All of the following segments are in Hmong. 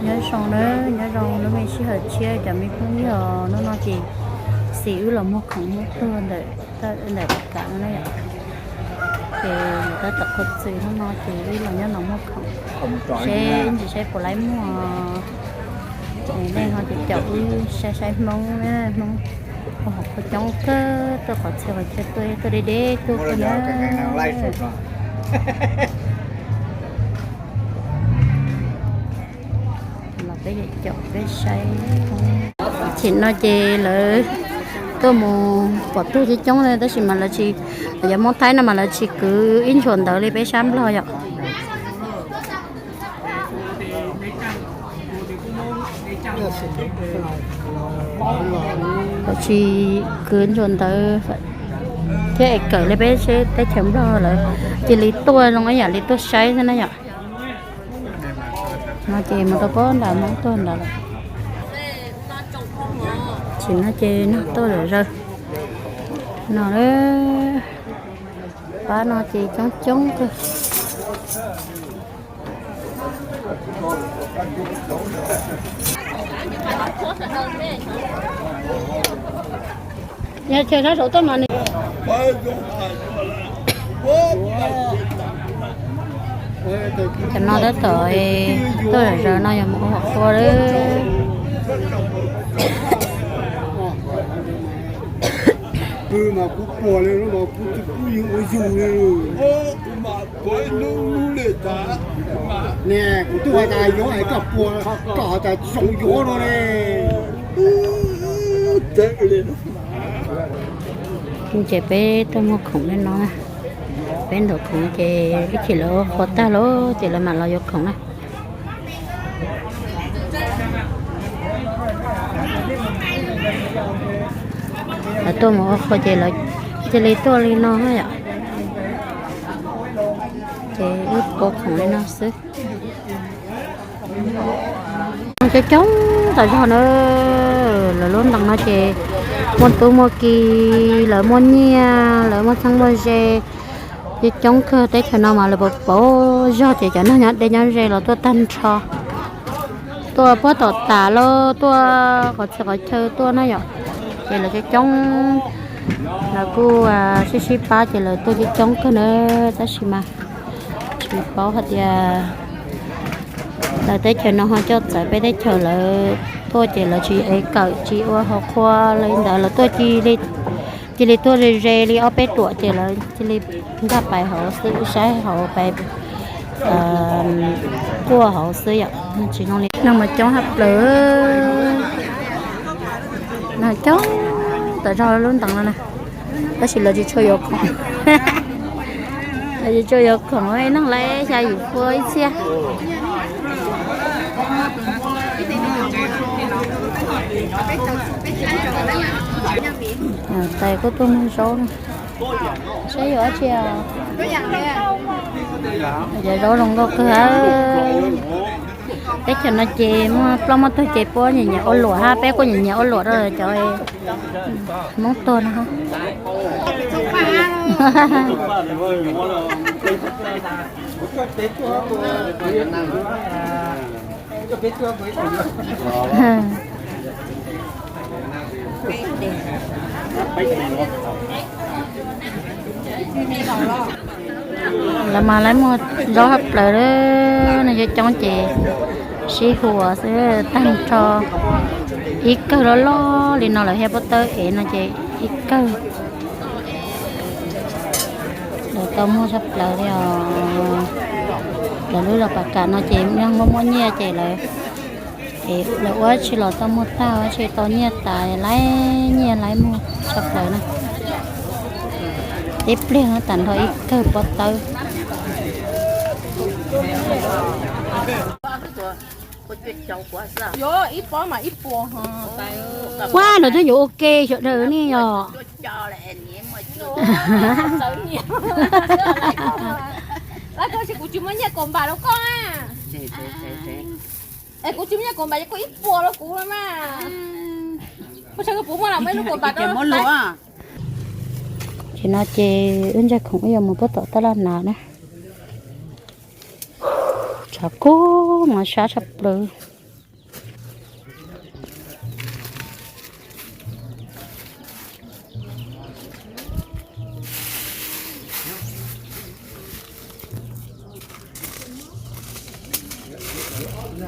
Nyob zoo na, nyob zoo lub me sij hawm tshiab cov me phooj ywg, hnub no ces xis wb los muag khoom Hmoob tuag ntawm, ntawm Pas Kam no na yom. Ces lawv tab tom qhua txwm hnub no ces wb los nyob no muag khoom seb ntsis saib puas laib muag. Nej ho ces caum wb saib saib Hmoob, Hmoob ua hauv qhua coob kawg, tuaj qhov txhia qhov chaw tuaj, tuaj deb deb tuaj kawg na. Los peb caum peb saib. Tam sim no ces lawv tuaj mus pom tug coob coob li tab sis mas lawv tsis, cov Hmoob Thaib no mas lawv tsis kwv ib ntshua ntawv li peb sab Nplog yom. Lawv tsis kwv ntshua ntawv thiab es kawm li peb teb chaws Nplog lawv cia li tuaj zoo ib yam li tuaj saib xwb na yom. No ces mus rau pob nram Hmoob tuaj nrad lawm. Tam sim no ces no tuaj zom zaws no, pab no ces coob coob kawg. Cov no tab tom tuaj zom zaws no yog mus ua hauv qhua lawm. Kuv mas kuv pom li no mas kuv tsis pub yus ua yus li. Niam, kuv twb hais tas yuav es koj puas, koj hais tas tsis zoo yuav no ne. Ces peb tuaj muag khoom li no, peb nthuav khoom ces ib chim lawv ua qhua tag lawm ces lawv mam los yuav khoom na. Lawv tuaj mus ua qhua ces lawv cia li tuaj li no yom. Ces wb ua khoom li no xwb. Coob coob tas zog na, lawv lub ntees no ces muaj tub muaj ki, lawv muaj nyiaj, lawv muaj txheeb muaj ze. Coob coob kawg, teb chaws no mas lawv pauv pauv zog ces cov neeg nyob deb nyob ze los tuaj tag nrho. Tuaj puag tom tas los tuaj qhov txhia qhov chaw tuaj na yom. Ces lawv coob coob, lawv kuj sib sib pab ces lawv tuaj coob coob kawg na, tab sis mas tsis paub hais tias lawv teb chaws no ho coj txawv peb teb chaws, lawv tuaj ces lawv tsis ev kawm tsis ua hauv qhua li ntawd, lawv tuaj cia li tuaj ze ze li ob peb ruam ces lawv cia li nkag pais hauv xwb, saib hauv pais quaj hauv xwb yom. Tsis zoo li neeg mas coob haj plaws, neeg coob tas zog lub ntees no na, tab sis lawv tsis tshua yuav khoom, lawv tsis tshua yuav khoom, neeg lawv xya yim pua ib txhiab. Tais kuj tuaj muag zaub na. Saib yuav dab tsi os? Cov zaub zoo nkauj kawg. Teb chaws no ces muaj ploj muaj tuag ces puab nyiam nyiam ua luam hab, peb kuj nyiam nyiam ua luam rau cov Hmoob tuag no hab. Lawv mas lawv muag zaub haj plaws, neeg coob coob ces sib huas xwb tag nrho. Ib kawg loj loj li no lawv thiaj puab tawb ev no ces ib kawg. Lawv tau muag tshaj plaws li os. Lawv lub zos Pas Kam no ces yeej muaj muaj nyiaj ces lawv, lawv ua dab tsi los tau muag tag, ua dab tsi tau nyiaj tas, laib nyiaj laib muag tshaj plaws na. Tib pliag no tag nrho ib kawg pob tawb. Ua, lawv twb yuav ua ke sawv daws ne yom. Kuv tsis muaj nyiaj kaum npam rau koj na. Es kuv tsis muaj nyiaj kaum npam, koj ib puas rau kuv mas. Ces no ces wb ntsaig khoom wb yuav mus puag tom tab laj nas na. Tshav kub mas sab tshaj plaws. Noj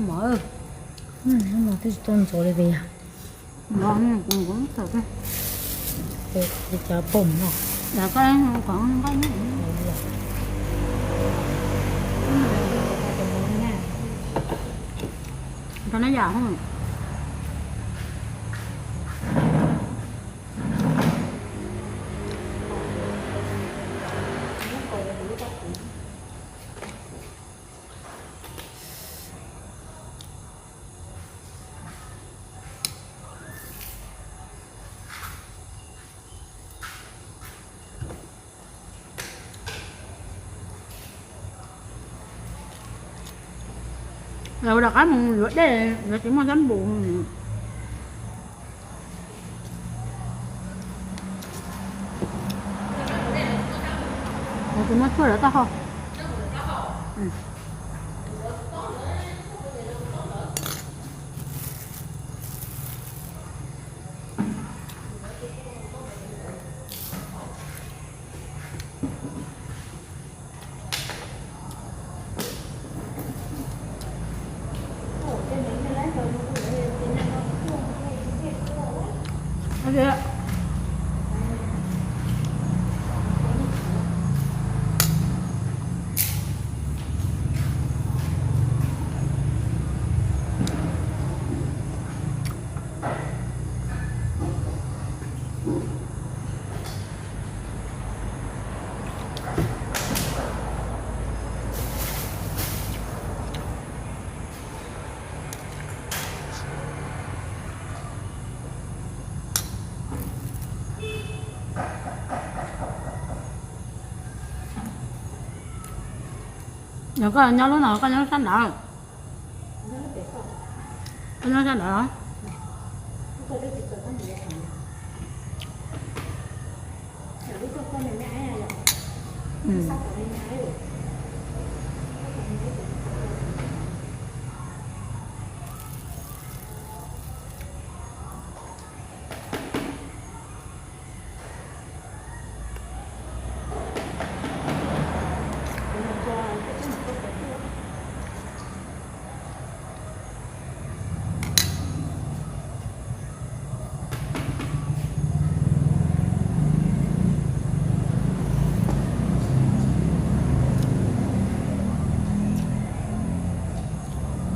mov, noj mov twb tsis tau ntxuav li tiag. Li cas pom no. Rau nab yam. Lawv rov qab mus yuav dej, lawv tsis muaj sab npum. Lawv tsis muaj tshuaj lawv taub hau. Yog koj nyob lub no, koj nyob lub sab nrad? Koj nyob sab nrad los?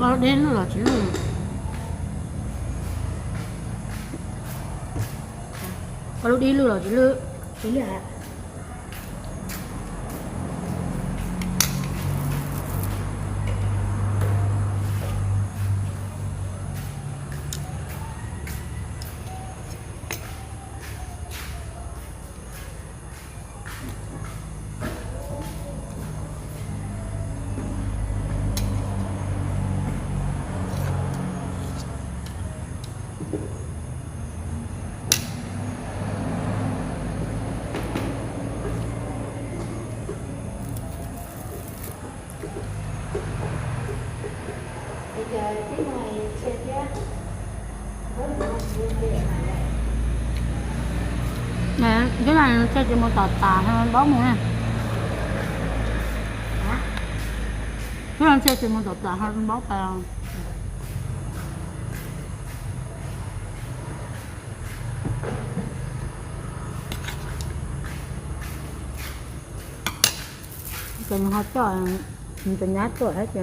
Koj lub dib lwj los tsis lwj? Koj lub dib lwj los tsis lwj? Tsis lwj. Twb yog ntshai tsis mus tom tas ho npaub mus na. Twb yog ntshai tsis mus tom tas ho npaub tas. Ces nws ho coj, nws tus nyab tuaj thiab ces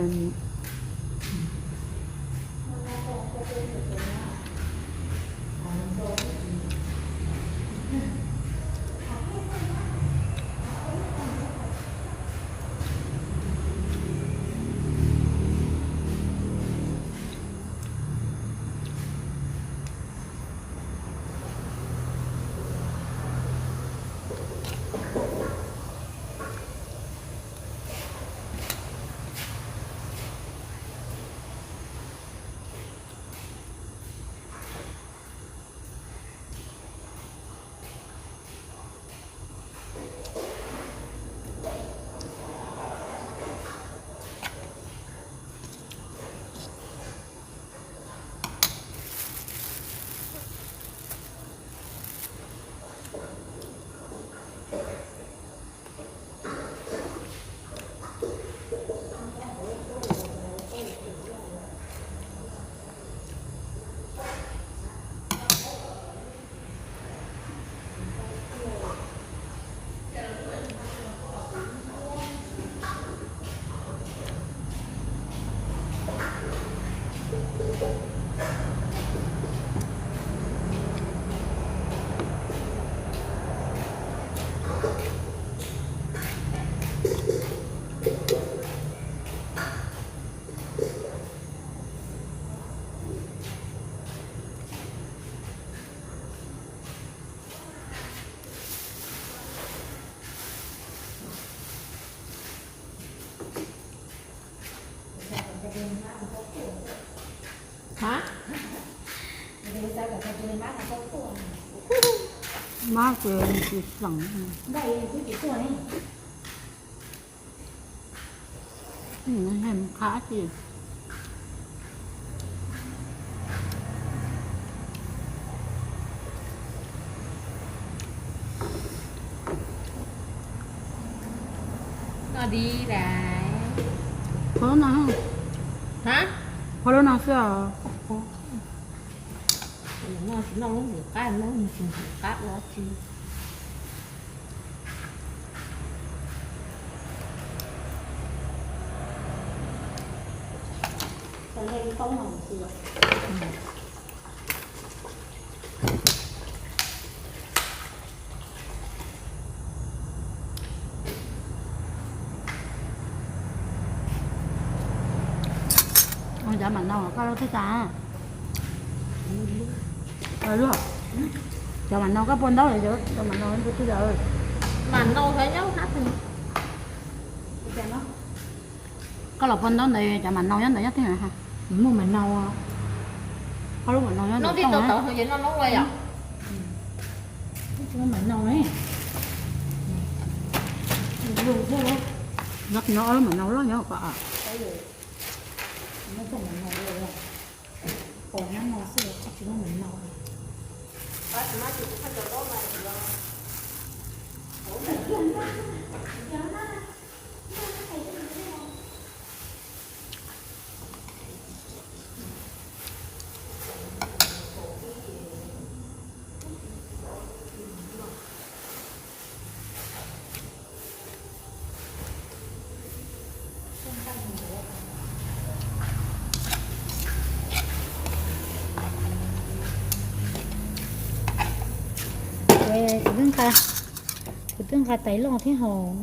Hab? Mab ces tsis xeem. Qab tsis. Qhov no, qhov no xwb os. Noj tsis noj lub ntxim qab, noj ntxim qab ua tsi. Cov mam no koj lub twb tas. Cov mam no koj pua ntaub, cov mam no twb tas. Mam no nyob hab twg? Koj los pua ntaub ntawd cov mam no nyob ntawd nyob twg? Muaj mam no. Koj lub mam no nyob ntawd. Tau tau ces noj noob ua yom. Mam no, no ob lub mam no loj nyob ko. Kuv twb nqa tais loj thiab hos.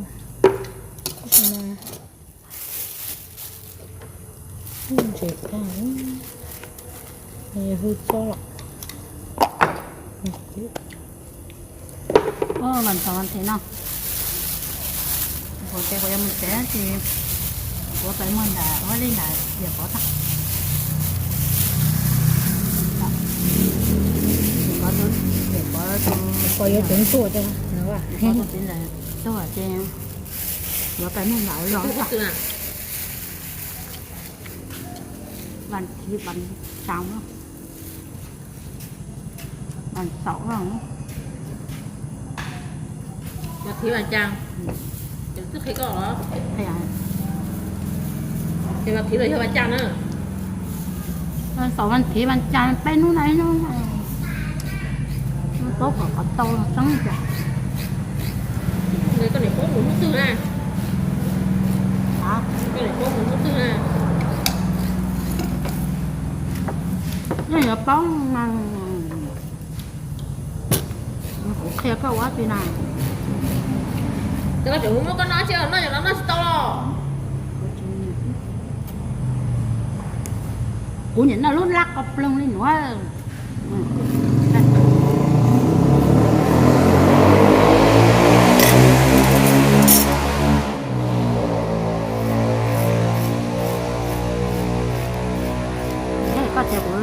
Ntses tag, hwj tsob lawm. Vas thaum vas thiv no, kuv ces kuv yuav mus tsev ces kuv pais muag nram ua li nram Yawm Pov tag. Yawm Pov tus, Yawm Pov tus, Pov yuav tus tuaj, Yawm Pov tus txiv ntawd tuaj ces yuav pais muag nram los. Vas thiv vas tsaus, vas xaum, vas thiv vas cas, twb qhia koj los? Ces vas thiv los yog vas cas na? Vas xaum vas thiv vas cas peb hnub na, ib hnub paub kom qhov tau tseeb cas. Koj niam paub mus hnub twg na? Koj niam paub mus hnub twg na? Nej yuav paub mas kuv qhia koj ua dab tsi na. Ces koj tseem mus muab koj noj tsi, noj yog los noj tsis tau los? Kuv niam noj lub lab ko ploog li nuav. Koj tias kuv,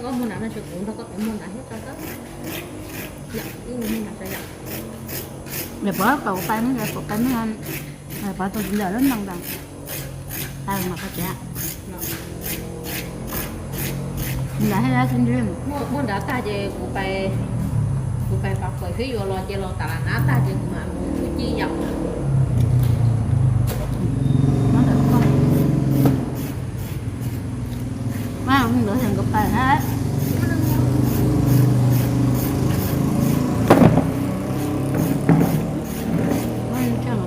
Koj muag nram no ces kuv nrog koj pem muag nram thiab tso koj. Yom, wb mus muag nram tso yom. Yawm Pov kom kuv pais, Yawm Pov pais, Yawm Pov tus txiv ntawm lub ntoo ntawd. Pais mas koj tsev. Nram thiab sin nri. Muag nram tag ces kuv pais, kuv pais pab pawg Fiv Yuas los ces los tas las nab tag ces kuv mam mus tub ci yom. Ntawd ces nkawd pais hab.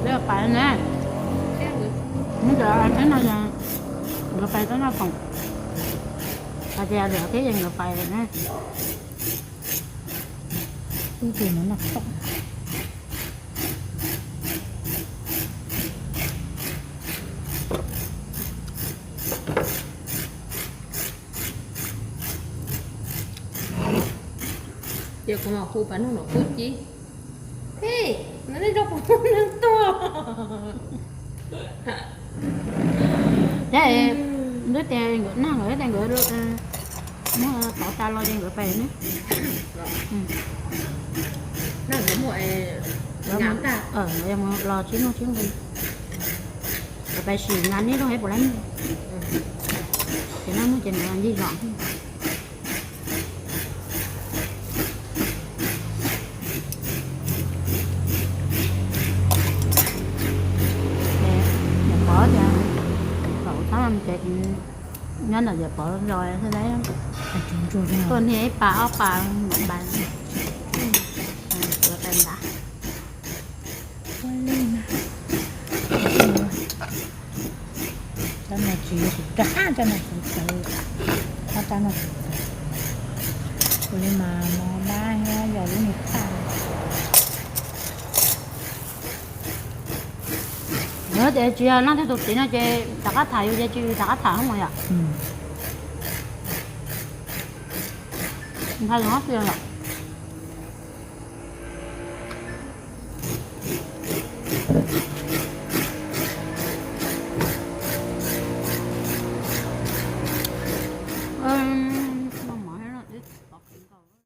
Nkawd pais na. Mus cov teb no yog nkawd pais tab noj khoom. Hais tias lwm teb ces nkawd pais lawm na. Ib tug no noj khoom. Kuv mam hu pas nug nom qub ci. Hej, no nej rau kuv nug tuaj. Thiab ntuj ces nkawd nag nkawd tias nkawd muab tov tas los ces nkawd pais ne. Nkawd mus los tsis nug tsis nqi, nkawd pais sim nqa neb lub hais puas lab, ces nag mus ces nkawd ncig zos. Ces Pov tias, Pov tab ces nyob ntawm Pov zos xwb, tuaj niag ib pas ob pas npam npam. Cov no tsis tau, cov no tsis tau, ob rab no tsis tau. Ua li mas mov dab thiab yog lub niag tag. Yog tias tsis yog leej twg tus txiv no ces rov qab tham yus ces tsis rov qab tham mas yom. Ntshai zoo xwb yom.